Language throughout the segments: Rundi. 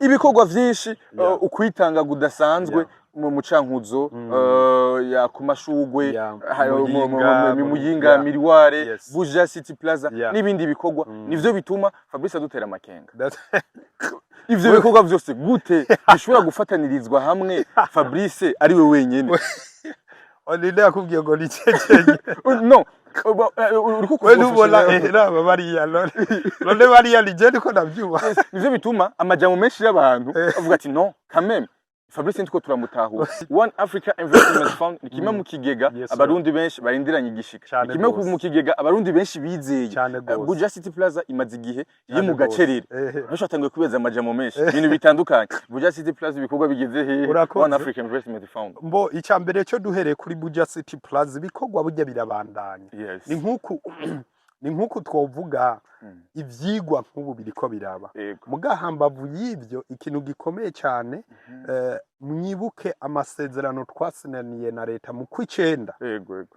Ibikorwa vyinshi, ukwitanga kudasanzwe mu Cankuzo, ya ku Mashugwe, Muyinga, mu Muyinga, Miriware, Buja City Plaza n'ibindi bikorwa, nivyo bituma Fabrice adutera amakenga. Ivyo bikorwa vyose gute bishobora gufatanirizwa hamwe, Fabrice ari we wenyene? Ninde yakubwiye ngo ni cyecenye? No, uriko We ntubona raba bariya none bariya ni je ndiko ndavyuba. Nivyo bituma amajambo menshi y'abantu avuga ati: "No, quand même, Fabrice ntiko turamutahura." One Africa Investment Fund ni kimwe mu kigega Yes, sir. abarundi benshi barindiranye igishika. Cane Ni kimwe gose. mu kigega abarundi benshi bizeye. Cane gose. Buja City Plaza imaze igihe iri Cane mu gose. gacerere. Benshi batanguye kwibeza amajambo menshi, ibintu bitandukanye. Buja City Plaza, ibikorwa bigeze hehe? Urakoze. One Africa Investment Fund? Mbo icya mbere cyo, duhereye kuri Buja City Plaza, ibikorwa burya birabandanya. Ni nk'uku twovuga ivyigwa nk'ubu biriko biraba. Muga hambavu y'ivyo, ikintu gikomeye cyane, mwibuke amasezerano twasinaniye na leta mu kw'icenda. Yego yego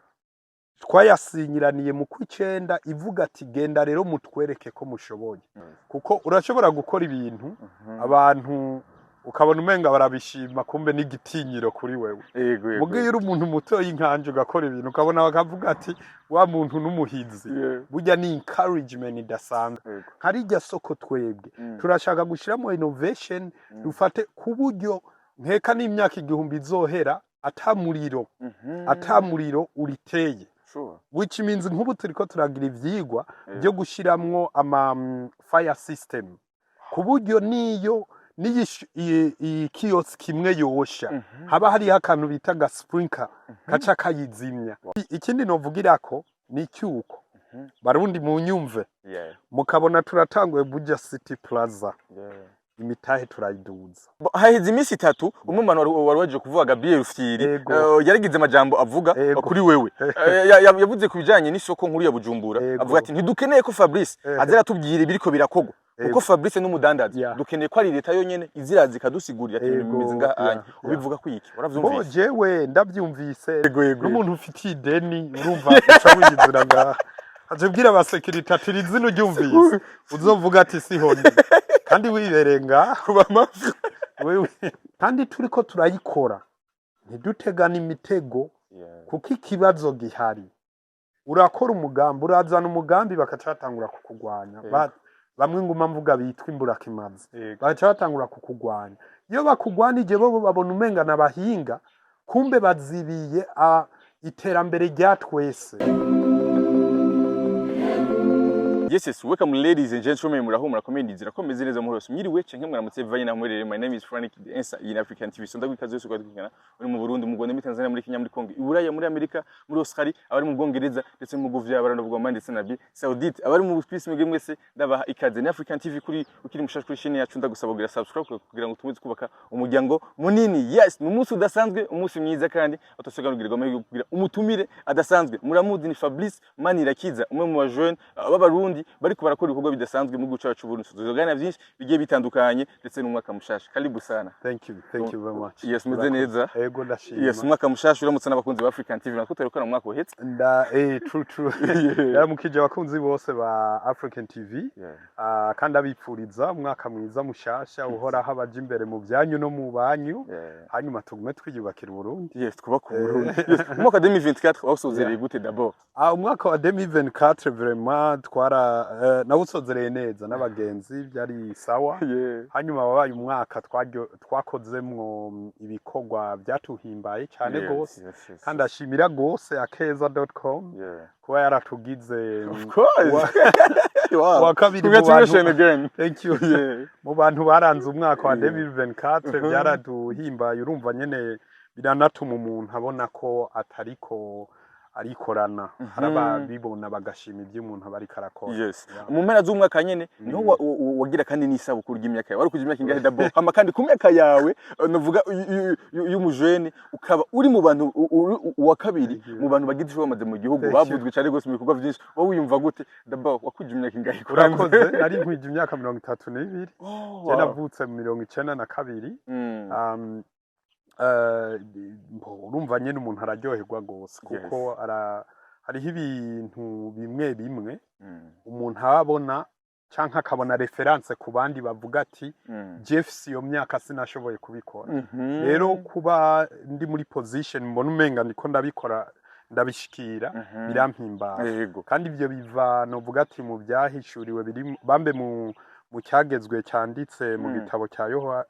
Twayasinyiraniye mu kw'icenda, ivuga ati: "Genda rero mutwereke ko mushoboye." Kuko urashobora gukora ibintu, abantu ukabona umenga barabishima, kumbe n'igitinyiro kuri wewe. yego yego Muga iyo uri umuntu mutoyi nkanje, ugakora ibintu ukabona bakavuga ati: "Wa muntu n'umuhizi," burya ni encouragement idasanzwe. Nka rirya soko, twebwe turashaka gushiramo innovation, dufate ku buryo nkeka n'imyaka 1000 izohera ata muriro ata muriro uriteye, which means nk'ubu turiko turagira ivyigwa byo gushiramwo ama fire system, ku buryo niyo niyi iyi kiosk imwe yosha, haba hariho akantu bita ga sprinkler kaca kayizimya. Ikindi novugirako ni icyuko, Barundi munyumve, mukabona turatanguye Buja City Plaza, imitahe turayiduza. Haheze iminsi 3, umwe mu bantu wari waje kuvuga, Gabriel Rufyiri, yaragize amajambo avuga kuri wewe. Yavuze ku bijanye n'isoko nkuru ya Bujumbura, avuga ati: "Ntidukeneye ko Fabrice aza aratubwira ibiriko birakorwa, kuko Fabrice n'umudandaza. Dukeneye ko ari leta yonyene iziraza ikadusigurira ati ibintu bimeze ngaha." Anya ubivuga ko iki? Bo Waravyumvise? Jewe ndabyumvise. Yego yego N'umuntu ufitiye ideni, urumva uca wiyizira ngaha, aje abwira abasekirite ati: "Iri zina uryumvise uzovuga ati siho ndi kandi wibereye ngaha." Kuba amafi. Wewe kandi turiko turayikora, ntidutegane imitego, kuko ikibazo gihari, urakora umugambi, urazana umugambi, bakaca batangura kukugwanya. Bamwe nguma mvuga bitwa imburakimazi, bagaca batangura kukugwanya. Iyo bakugwanije, bo babona umenga n'abahinga, kumbe bazibiye iterambere rya twese. Yes, welcome ladies and gentlemen, muraho, murakomeye, ndizera ko meze neza muhose. Mwiriwe canke mwaramutse bivanye naho muherereye. My name is Frank the Answer in African TV. So ndaguha ikaze yose kwadukurikirana uri mu Burundi, mu Rwanda, muri Tanzania, muri Kenya, muri Congo, i Buraya, muri Amerika, muri Australia, abari mu Bwongereza ndetse mu bihugu vy'Abarabu bwa ndetse na Arabie Saoudite, abari mu Busuwisi, mwebwe mwese ndabaha ikaze. Ni African TV. Kuri ukiri mushasha kuri chaîne yacu, ndagusaba kugira subscribe kugira ngo tumuze kubaka umuryango munini. Yes, ni umunsi udasanzwe, umunsi mwiza, kandi atosiganugirirwa amahirwe yo kugira umutumire adasanzwe. Muramuzi, ni Fabrice Manirakiza, umwe mu bajene b'Abarundi bariko barakora ibikorwa bidasanzwe mu gihugu cyacu Burundi. Tuzoganira byinshi bigiye bitandukanye ndetse n'umwaka mushasha. Karibu sana. Thank you, thank you very much. Yes, meze neza. Ego, ndashima. Yes, umwaka mushasha, uramutse n'abakunzi ba African TV, natwe turabikora mu mwaka uhetse. Nda true true Yaramukije abakunzi bose ba African TV. Ah, kandi abipfuriza umwaka mwiza mushasha, uhoraho abaja imbere mu byanyu no mu banyu, hanyuma tugume twiyubakira Uburundi. Yes, twubaka Uburundi. Yes. Umwaka wa 2024 wawusozereye gute d'abord? Ah, umwaka wa 2024 vraiment twara nawusozereye neza n'abagenzi, byari sawa. Hanyuma wabaye umwaka twakozemwo ibikorwa byatuhimbaye cyane gose, kandi ashimira gose akeza.com kuba yaratugize Of course. Wa kabiri mu bantu. Congratulations again. Thank you. Mu bantu baranze umwaka wa 2024, byaraduhimbaye. Urumva nyene biranatuma umuntu abona ko atariko arikorana, hari ababibona bagashima ibyo umuntu aba ariko arakora. Mu mpera z'umwaka nyene niho wagira kandi n'isabukuru ry'imyaka yawe. Wari kugira imyaka ingahe d'abord? Hama kandi ku myaka yawe, novuga y'umujene, ukaba uri mu bantu uri uwa kabiri Thank you. mu bantu bagize ico bamaze mu gihugu, Thank you. bavuzwe cyane rwose mu bikorwa vyinshi. Wowe wiyumva gute d'abord? Wakuje imyaka ingahe kwanza? Urakoze. Nari nkwije imyaka 32. Oh, Je wow. navutse mu 92. Urumva nyene umuntu araryoherwa gose, kuko hariho ibintu bimwe bimwe umuntu aba abona. Canke akabona référence ku bandi bavuga ati: "Jeff, iyo myaka sinashoboye kubikora." Rero kuba ndi muri position mbona umenga ndiko ndabikora, ndabishikira, birampimbara. Kandi ibyo biva, novuga ati, mu byahishuriwe biri bambe mu cyagezwe cyanditse mu gitabo cya Yoha,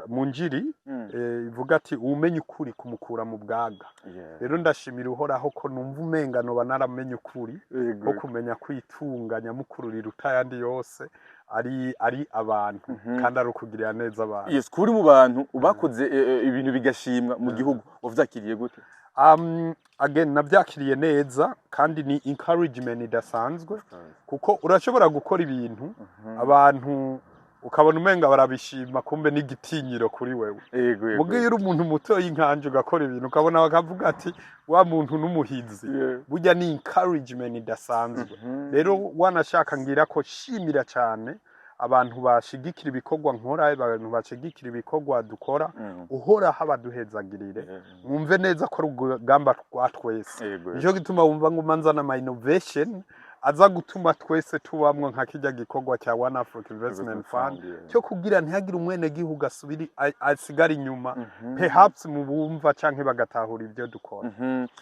mu Njiri, ivuga ati: "Umenye ukuri kumukura mu bwaga." Rero ndashimira Uhoraho ko numva umenga noba naramenye ukuri ko kumenya kwitunga nyamukuru riruta ayandi yose ari abantu, kandi ari ukugirira neza abantu. Yes, kuri mu bantu bakoze ibintu bigashimwa mu gihugu, wavyakiriye gute? Again, nabyakiriye neza kandi ni encouragement idasanzwe, kuko urashobora gukora ibintu abantu ukabona umenga barabishima, kumbe n'igitinyiro kuri wewe. Yego. Muga iyo uri umuntu muto y'inkanje ugakora ibintu ukabona bakavuga ati: "Wa muntu n'umuhizi," burya ni encouragement idasanzwe. Rero wanashaka ngira ko shimira cyane abantu bashigikira ibikorwa nkora, abantu bashigikira ibikorwa dukora. Uhoraho abaduhezagirire. Mwumve neza ko ari urugamba rwa twese. Nicyo gituma wumva ngo umanza ama innovation aza gutuma twese tubamwo, nka kijya gikorwa cya One Africa Investment Fund, cyo kugira ntihagire umwenegihugu asubiri asigara inyuma, perhaps mu bumva canke bagatahura ibyo dukora.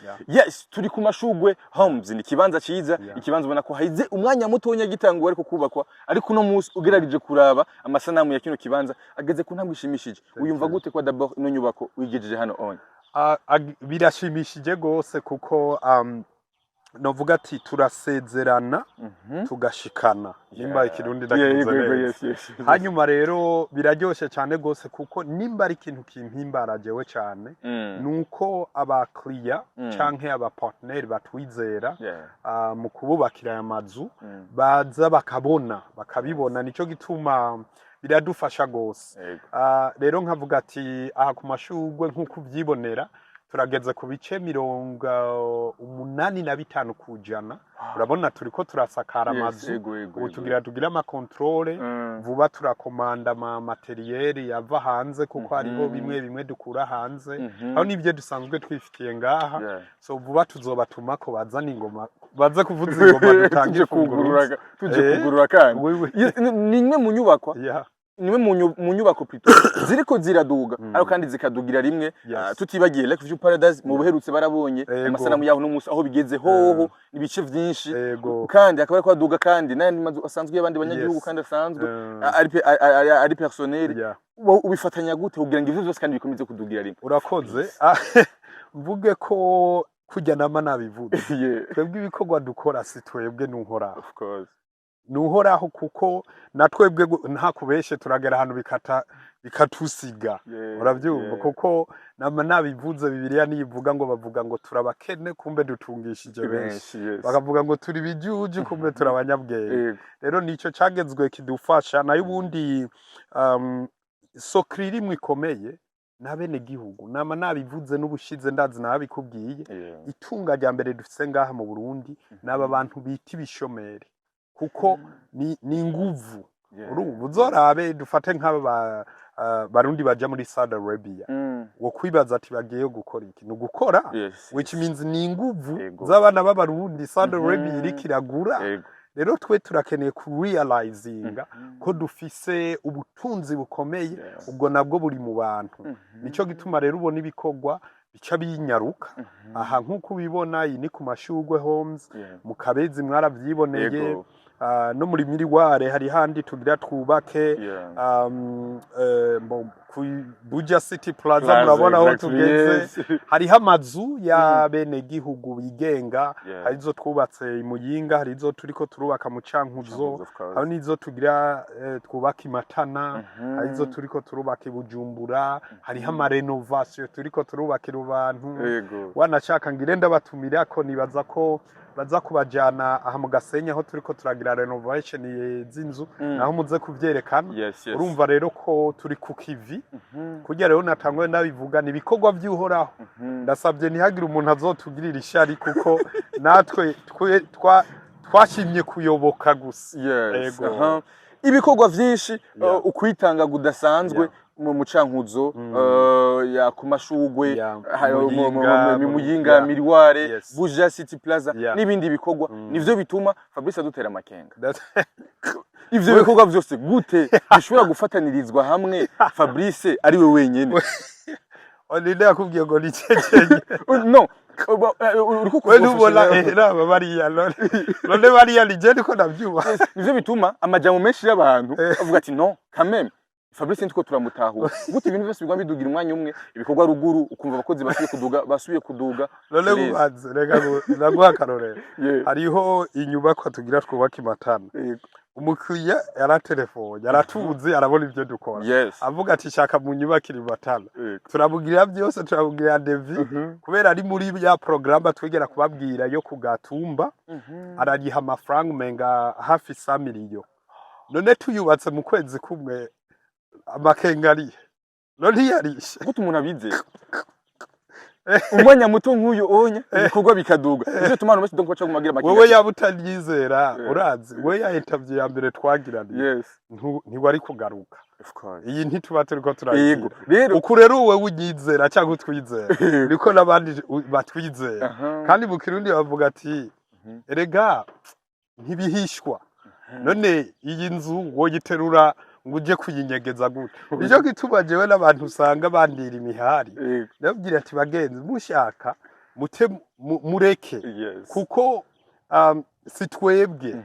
Yeah. Yes, turi ku Mashugwe Homes, ni ikibanza ciza, ikibanza ubona ko haize umwanya mutonya gitanguwe ariko kubakwa, ariko uno munsi ugerageje kuraba amasanamu ya kino kibanza ageze ku ntambwe ishimishije. Uyumva you. gute kwa d'abord ino nyubako wigejeje hano on? Birashimishije gose kuko novuga ati turasezerana tugashikana, nimba ikirundi ndakivuze neza. Yes. Hanyuma rero biraryoshe cyane gose, kuko nimba ari ikintu kimpimbara jewe cyane, nuko abakiriya canke abapartneri batwizera mu kububakira aya mazu, baza bakabona, bakabibona. Nico gituma biradufasha gose. Rero nkavuga ati aha ku Mashurwe, nk'uko uvyibonera, turageze ku bice 85%. Urabona turiko turasakara amazu. yego yego Ubu tugira tugire ama contrôle vuba, turakomanda ama matériel yava hanze, kuko hariho bimwe bimwe dukura hanze, aho n'ibyo dusanzwe twifitiye ngaha. So vuba tuzobatumako bazana ingoma, baze kuvuza ingoma, dutange Tuje ifunguro. kugurura, tuje kugurura kandi. Oui, oui. Yes, ni imwe mu nyubakwa, nimwe mu nyubako plutôt ziriko ziraduga, ariko kandi zikadugira rimwe. Tutibagiye Lake View Paradise mu buherutse, barabonye amasanamu yaho no munsi aho bigeze hoho, ibice vyinshi, kandi akaba ariko aduga, kandi n'ayandi mazu asanzwe y'abandi banyagihugu, kandi asanzwe ari personnel. Wowe ubifatanya gute kugira ngo ivyo vyose kandi bikomeze kudugira rimwe? Urakoze. Mvuge ko kurya nama nabivuze, twebwe ibikorwa dukora si twebwe, n'Uhoraho. Of course. N'Uhoraho, kuko na twebwe nta kubeshe turagera ahantu bikata bikatusiga. Urabyumva? Kuko nama nabivuze, Bibiliya niyivuga ngo bavuga ngo turabakene, kumbe dutungishije benshi. Benshi, yes. Bakavuga ngo turi bijuju, kumbe turi abanyabwenge. Rero nico cagezwe kidufasha. Nayo ubundi soko irimwe ikomeye n'abene gihugu, nama nabivuze n'ubushize, ndazi nabikubwiye. Itunga rya mbere dufise ngaha mu Burundi n'aba bantu bita ibishomeri, kuko ni inguvu. Urumva, uzorabe dufate nk'aba Barundi baja muri Saudi Arabia, wo kwibaza ati bagiye gukora iki? Ni ugukora, which means ni inguvu z'abana b'Abarundi Saudi Arabia iriko iragura. Rero twe turakeneye ku realizinga ko dufise ubutunzi bukomeye, ubwo nabwo buri mu bantu. Nico gituma rero ubona ibikorwa bica binyaruka. Aha nk'uko ubibona, iyi ni ku Mashurwe Homes. Mu Kabezi mwaravyiboneye. No muri Miriware hari handi tugira twubake. Ku Buja City Plaza, Plaza, murabona aho tugeze. Hariho amazu y'abenegihugu bigenga. Hari izo twubatse i Muyinga, hari izo turiko turubaka mu Cankuzo, Of course. hari n'izo tugira twubaka i Matana, hari izo turiko turubaka i Bujumbura, hariho ama rénovation turiko turubakira abantu. Wanashaka ngire ndabatumira ko nibaza ko baza kubajana aha mu Gasenyi aho turiko turagira rénovation z'inzu, naho muze kuvyerekana. Yes. Urumva rero ko turi ku kivi. Kurya rero natanguye ndabivuga, ni ibikorwa vy'Uhoraho. Ndasabye ntihagire umuntu azotugirira ishari, kuko natwe twashimye kuyoboka gusa. Ibikorwa vyinshi, ukwitanga kudasanzwe. Mu Cankuzo, ya ku Mashugwe, Muyinga, mu Muyinga, Miriware, Buja City Plaza n'ibindi bikorwa, nivyo bituma Fabrice adutera amakenga. Ivyo bikorwa vyose gute bishobora gufatanirizwa hamwe, Fabrice ari we wenyene? Ninde yakubwiye ngo ni cyecenye? No, uriko We ntubona raba bariya, none bariya ni je ndiko ndavyuba. Nivyo bituma amajambo menshi y'abantu avuga ati: "No, kameme Fabrice ntiko turamutahura. Gute ibintu byose bigwa bidugira umwanya umwe, ibikorwa ruguru ukumva abakozi basubiye kuduga, basubiye kuduga?" None Please. bubanze reka ndaguha akarorero. Hariho inyubakwa tugira twubaka i Matana. Umukiriya yaratelefone, yaratuzi, arabona ibyo dukora, avuga ati: "Shaka mu nyubakire i Matana." Turamubwira byose, turamubwira devis. Kubera ari muri ya porogaramu twigera kubabwira yo ku Gatumba, arariha amafaranga umenga hafi 100 miliyo. None tuyubatse mu kwezi kumwe, amakenga arihe? None ntiyarishe? Gute umuntu abize umwanya muto nk'uyu onya, ibikorwa bikaduga? Ivyo bituma abantu benshi donc baca kumagira amakenga. Wewe yaba utanyizera, urazi we ya interview ya mbere twagiraniye, ntiwari kugaruka. Of course. Iyi ntituba turiko turayigira. Rero Uku rero wewe unyizera cyangwa utwizera, niko n'abandi batwizera. Kandi mu Kirundi bavuga ati: "Erega ntibihishwa." None iyi nzu woyiterura ngo uje kuyinyegeza gute? Nicyo gituma jewe n'abantu usanga bandira imihari, ndababwira ati: "Bagenzi, mushaka mute mureke kuko si twebwe."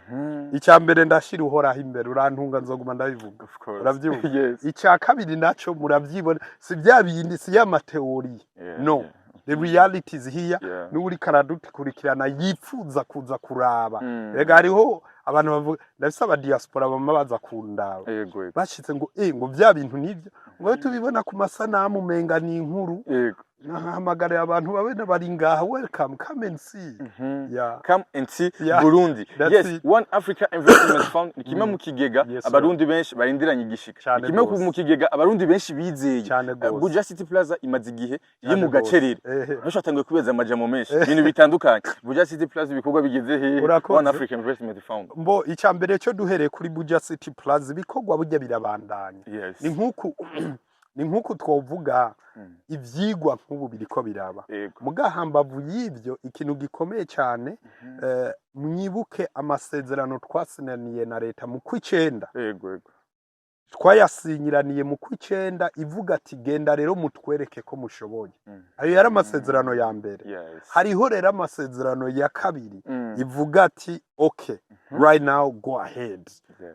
Icya mbere, ndashira Uhoraho imbere, urantunga, nzoguma ndabivuga. Of course. Uravyumva? Yes. Icya kabiri naco muravyibona, si bya bindi, si ya ma théories. No, the reality is here. N'uriko aradukurikirana yipfuza kuza kuraba. Rega hariho abantu bavuga, ndafise aba diaspora bama baza kundaba, bashitse ngo ngo vya bintu nivyo, ngo tubibona ku masanamu umenga ni inkuru. Nahamagarira abantu babe bari ngaha: welcome, come and see. Yeah. Come and see Burundi. That's Yes. it. One Africa Investment Fund ni kimwe mu kigega Yes, sir. abarundi benshi barindiranye igishika. Cane Ni kimwe gose. mu kigega abarundi benshi bizeye. Cane gose. Buja City Plaza imaze igihe iri Cane mu gose. gacerere. Benshi batanguye kwibeza amajambo menshi, ibintu bitandukanye. Buja City Plaza, ibikorwa bigeze hehe? Urakoze. One Africa Investment Fund. Mbo icya mbere cyo, duhereye kuri Buja City Plaza, ibikorwa burya birabandanya. Ni nk'uku twovuga ivyigwa nk'ubu biriko biraba. Muga hambavu y'ivyo, ikintu gikomeye cyane, mwibuke amasezerano twasinaniye na leta mu kw'icenda. Yego yego Twayasinyiraniye mu kw'icenda, ivuga ati: "Genda rero mutwereke ko mushoboye." Ayo yari amasezerano ya mbere. Hariho rero amasezerano ya kabiri ivuga ati: "Okay, right now go ahead."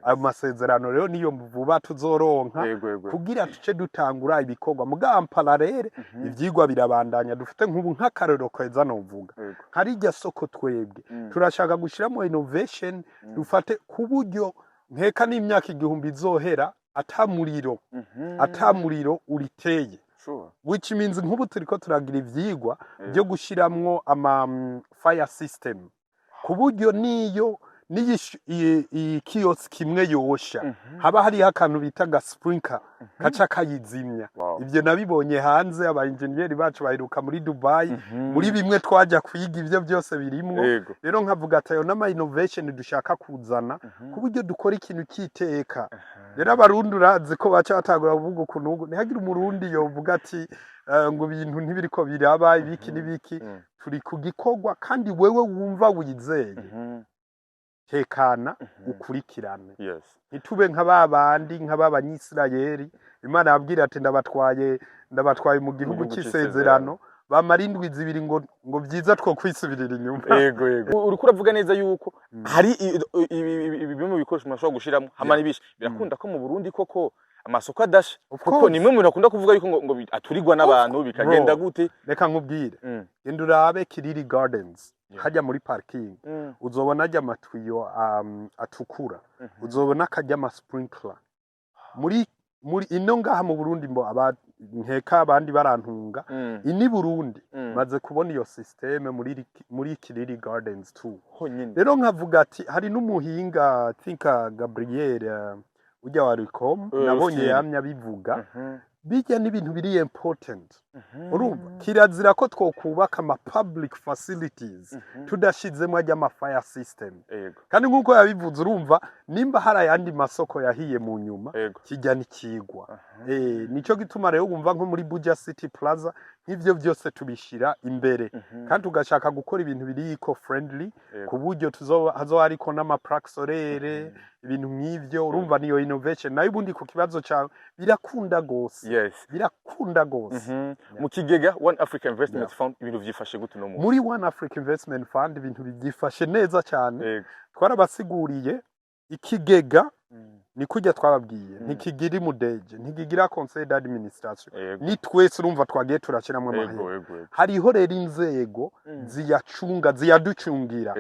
Ayo masezerano rero niyo vuba tuzoronka yego yego kugira tuce dutangura ibikorwa. Muga en parallèle, ivyigwa birabandanya. Dufite nk'ubu nk'akarorero keza novuga, nka rirya soko twebwe turashaka gushiramo innovation, dufate ku buryo nkeka n'imyaka 1000 izohera ata muriro ata muriro uriteye, which means nk'ubu turiko turagira ivyigwa byo gushiramwo ama fire system, ku buryo niyo iyi kiosk imwe yosha, haba hariho akantu bita ga sprinkler kaca kayizimya. Ivyo nabibonye hanze, aba engineer bacu baheruka muri Dubai, muri bimwe twajya kwiga ivyo byose birimwo. Rero nkavuga ati ayo n'ama innovation dushaka kuzana ku buryo dukora ikintu cy'iteka. Rero Abarundi urazi ko baca batangura kuvuga ukuntu ubu, ntihagire Umurundi yovuga ati ngo ibintu ntibiriko biraba, ibiki n'ibiki. Turi ku gikorwa, kandi wewe wumva wizeye, tekana, ukurikirane. Ntitube nka ba bandi, nka ba Banyisirayeli Imana yabwira ati: "Ndabatwaye, ndabatwaye mu gihugu gihugu cy'isezerano," bamara indwi 2 ngo byiza two kwisubirira inyuma. Yego, uriko uravuga neza yuko hari bimwe mu bikoresho umuntu ashobora gushiramo hama n'ibisha birakunda ko mu Burundi koko amasoko adasha, Of kuko course. nimwe mu bintu akunda kuvuga yuko ngo aturirwa n'abantu, bikagenda Bro. gute? Reka nkubwire, genda urabe Kiriri Gardens, hajya muri parking, uzobona ajya amatiyo atukura, uzobona akajya ama sprinkler muri ino ngaha mu Burundi. Mbo aba nkeka abandi barantunga, ini Burundi maze kubona iyo système muri Kiriri Gardens too. Honyine. Rero nkavuga ati hari n'umuhinga, I think Gabriel, ujya wa Ricom, nabonye Ufite. yamye abivuga. Bijya n'ibintu biri important. Urumva kirazira ko twokubaka ama public facilities tudashizemo ajya ama fire system. Kandi nk'uko yabivuze, urumva nimba hari ayandi masoko yahiye mu nyuma, kijya n'ikigwa. Nico gituma rero wumva nko muri Buja City Plaza nk'ivyo byose tubishira imbere, kandi tugashaka gukora ibintu biri eco friendly, ku buryo tuzoba hazoba hariko n'ama plaques solaires, ibintu nk'ivyo. Urumva niyo innovation. Nayo ubundi ku kibazo cawe, birakunda gose. Birakunda gose. Mu kigega One Africa Investment Fund ibintu vyifashe gute no munsi? Muri One Africa Investment Fund ibintu byifashe neza cyane. Twarabasiguriye ikigega ni kurya twababwiye, ntikigira imudeje, ntikigira conseil d'administration. Ni twese, urumva twagiye turashiramwo amahera. Yego yego. Hariho rero inzego ziyacunga, ziyaducungira.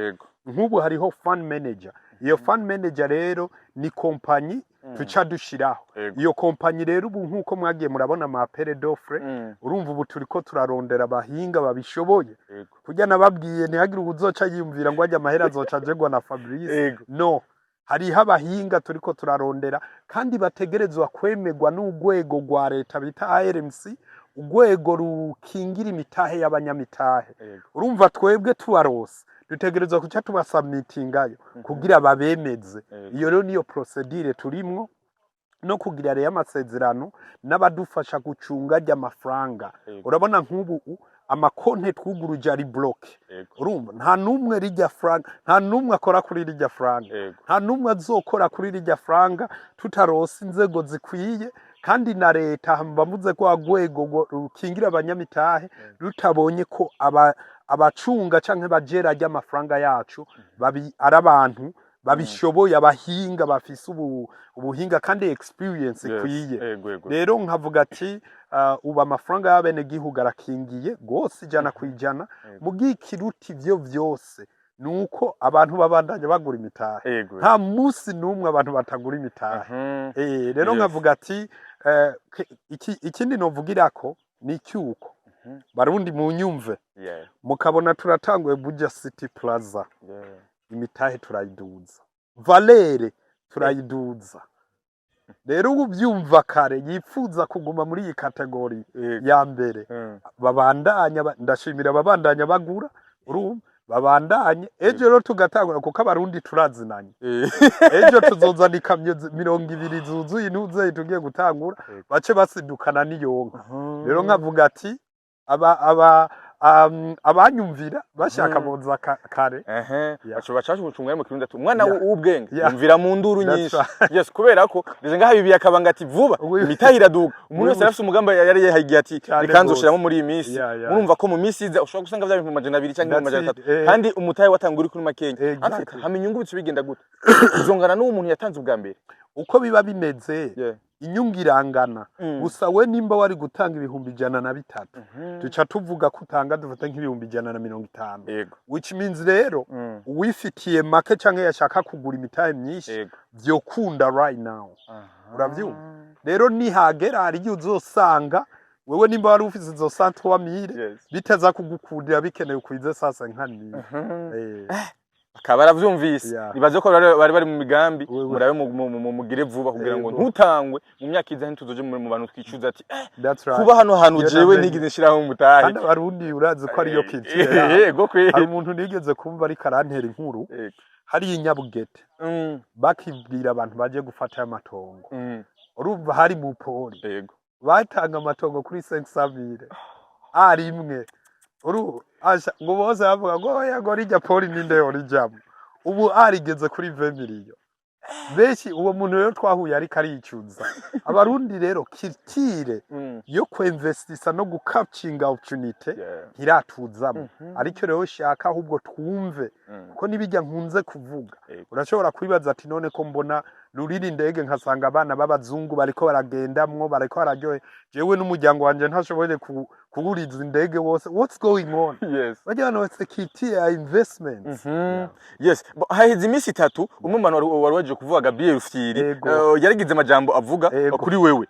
Nk'ubu hariho fund manager. Iyo fund manager rero ni kompanyi tuca dushiraho. Iyo kompanyi rero ubu, nk'uko mwagiye murabona ama appels d'offres, urumva ubu turiko turarondera abahinga babishoboye. Kurya nababwiye, ntihagire uwuzoca yiyumvira ngo ajya amahera azoca ajegwa na Fabrice. No, hariho abahinga turiko turarondera, kandi bategerezwa kwemerwa n'urwego rwa leta bita ARMC, urwego rukingira imitahe y'abanyamitahe. Urumva twebwe tubarose, dutegerezwa kuca tubasubmitingayo kugira babemeze. Iyo rero niyo procédure turimwo, no kugira rero amasezerano n'abadufasha gucunga ry'amafaranga. Urabona nk'ubu amakonte twuguruje ari bloqué. Urumva nta n'umwe rijya franga, nta n'umwe akora kuri rijya franga, nta n'umwe azokora kuri rijya franga tutarose inzego zikwiye, kandi na leta bavuze ko rwego rukingira abanyamitahe rutabonye ko abacunga canke bajera ry'amafaranga yacu babi ari abantu babishoboye, abahinga bafise ubuhinga kandi experience ikwiye. Yego yego. Rero nkavuga ati ubu amafaranga y'abenegihugu arakingiye gose 100%. Mugihe ikiruta ivyo vyose ni uko abantu babandanya bagura imitahe. Nta munsi n'umwe abantu batagura imitahe. Rero nkavuga ati ikindi novugirako ni icyuko Barundi mu nyumve, mukabona turatanguye Buja City Plaza, imitahe turayiduza, valeur turayiduza. Rero ubu byumva kare yifuza kuguma muri iyi catégorie ya mbere, babandanya ndashimira ababandanya bagura. Urumva babandanye, ejo rero tugatangura, kuko Abarundi turazinanye. Ejo tuzozana ikamyo 20 zuzuye intuzeyi tugiye gutangura, bace basidukana n'iyonka. Rero nkavuga ati aba abanyumvira bashaka boza kare. Baca baca gucunga mu Kirundi ati umwana w'ubwenge yumvira mu nduru That's nyinshi. right. Yes, kubera ko deje ngaha bibi akabanga ati vuba imitahe iraduga, umuntu wese arafise umugambi yari yahigiye ati Cyane reka nzoshiramo gose. muri iyi minsi. Murumva ko mu minsi iza ushobora gusanga vya 200,000 cyangwa That's 300,000, it, eh. kandi umutahe watanga uri kuri makenya. Exactly. Hama inyungu bice bigenda gute? Uzongana n'uwo muntu yatanze ubwa mbere? Uko biba bimeze, inyungu irangana. Gusa we nimba wari gutanga 103,000, duca tuvuga ko utanga, dufate nk'150,000, which means rero uwifitiye make canke yashaka kugura imitahe myinshi, vyokunda right now. Uravyumva rero nihagera hari igihe uzosanga wewe nimba wari ufise izo 103 mille, bitaza kugukundira, bikenewe kwize sasa nka mille. Akaba aravyumvise. Nibaze ko bari mu migambi. Wewe. Murabe mugire vuba kugira ngo ntutangwe mu myaka iza, ntituzoje mu bantu twicuza ati That's right. kuba hano hantu Iyo jewe namenye. nigeze nshiraho umutahe. Kandi Abarundi urazi ko ariyo culture yabo. Yego kwe. Hari umuntu nigeze kumva ariko arantera inkuru hariya i Nyabugete, bakibwira abantu baje gufata amatongo. Urumva hari mu pori, batanga amatongo kuri 500 mille ari imwe. Uru asha ngo bose bavuga ngo oya, ngo rijya pori ninde yorijamwo? Ubu arigeze kuri 20 miliyo benshi. Uwo muntu rero twahuye ariko aricuza. Abarundi rero culture yo kwinvestisa no gucapturinga opportunity ntiratuzamo. Ariko rero shaka ahubwo twumve, kuko nibijya nkunze kuvuga, urashobora kwibaza ati none ko mbona rurira indege, nkasanga abana b'abazungu bariko baragendamwo, bariko bararyohe, jewe n'umuryango wanje ntashoboye kuwuriza indege wose, what's going on? Bajya bano security ya investment. Yes. Haheze iminsi 3 umwe mu bantu wari waje kuvuga, Gabriel Rufyiri, yaragize amajambo avuga kuri wewe.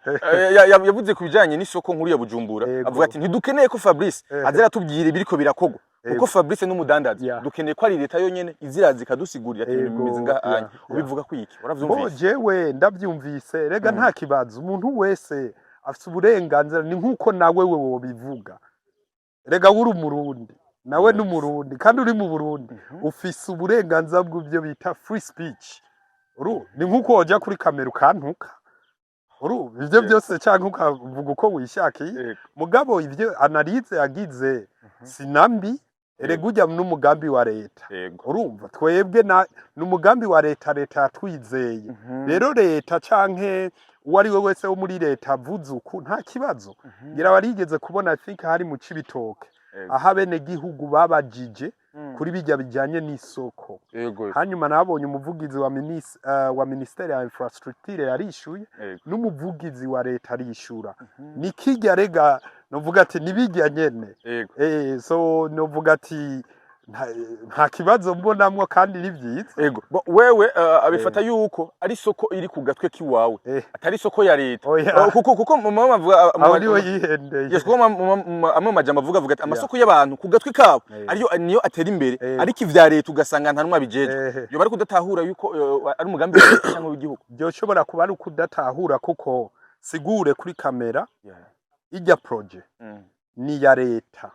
Yavuze ku bijanye n'isoko nkuru ya Bujumbura, avuga ati ntidukeneye ko Fabrice aza aratubwira ibiriko birakogwa, kuko Fabrice n'umudandaza, dukeneye ko ari leta yonyene iziraza ikadusigurira ati ibintu bimeze ngaha anya. Ubivuga ko iki? Bo Waravyumvise? jewe ndabyumvise rega, nta kibazo, umuntu wese Afise uburenganzira, ni nk'uko nawe we wobivuga. Rega uri Umurundi, nawe n'Umurundi, kandi uri mu Burundi, ufise uburenganzira bw'ibyo bita free speech. Uru ni nk'uko woja kuri kamera ukantuka, uru ivyo byose, canke ukavuga uko wishakiye. Mugabo ivyo analyse yagize sinambi, erega ujya n'umugambi wa leta. Urumva twebwe na n'umugambi wa leta, leta yatwizeye. Rero leta canke uwo ari we wese wo muri leta avuze uku, nta kibazo. Ngira barigeze kubona, I think hari mu Cibitoke, aho abenegihugu babajije kuri bijya bijyanye n'isoko. Hanyuma nabonye umuvugizi wa ministère ya infrastructure yarishuye, n'umuvugizi wa leta arishura. Ni kijya rega novuga ati nibijya nyene. So novuga ati nta kibazo mbonamwo, kandi ni vyiza. Ego. Bo, wewe abifata yuko ari isoko iri ku gatwe kiwawe, atari isoko ya leta. Oya. Kuko mu mama avuga Aho niwe yihendeye. Yes, kuko amwe mu majambo avuga ati amasoko y'abantu ku gatwe kabo ariyo niyo atera imbere, ariko ivya leta ugasanga nta numwe abijejwe. Yo bari kudatahura yuko ari umugambi wa leta cyangwa w'igihugu. Byoshobora kuba ari ukudatahura, kuko sigure kuri kamera, ijya projet ni iya leta.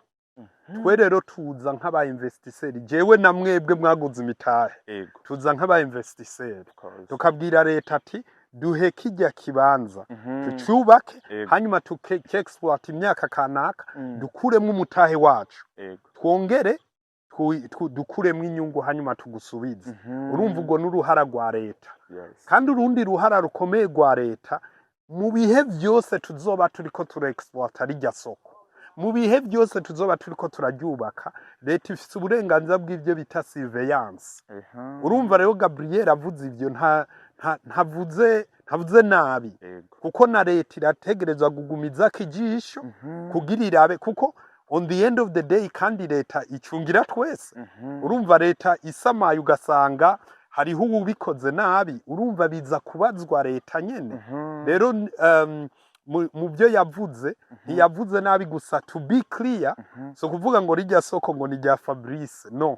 Twe rero tuza nk'aba investisseurs, jewe na mwebwe mwaguze imitahe, tuza nk'aba investisseurs, tukabwira leta ati duhe kijya kibanza tucubake, hanyuma tuke exploit imyaka kanaka, dukuremo umutahe wacu, twongere dukuremo inyungu, hanyuma tugusubize. Urumva ubwo n'uruhara rwa leta. Kandi urundi ruhara rukomeye rwa leta, mu bihe byose tuzoba turiko tura exploita rijya soko, mu bihe byose tuzoba turiko turaryubaka, leta ifise uburenganzira bw'ibyo bita surveillance. Urumva rero Gabriel avuze ivyo, ntavuze nabi, kuko na leta irategerezwa kugumizako ijisho kugira irabe, kuko on the end of the day kandi leta icungira twese. Urumva leta isamaye ugasanga hariho uwubikoze nabi, urumva biza kubazwa leta nyene. Rero mu byo yavuze ntiyavuze nabi gusa. To be clear, so kuvuga ngo rijya soko ngo ni rya Fabrice, no.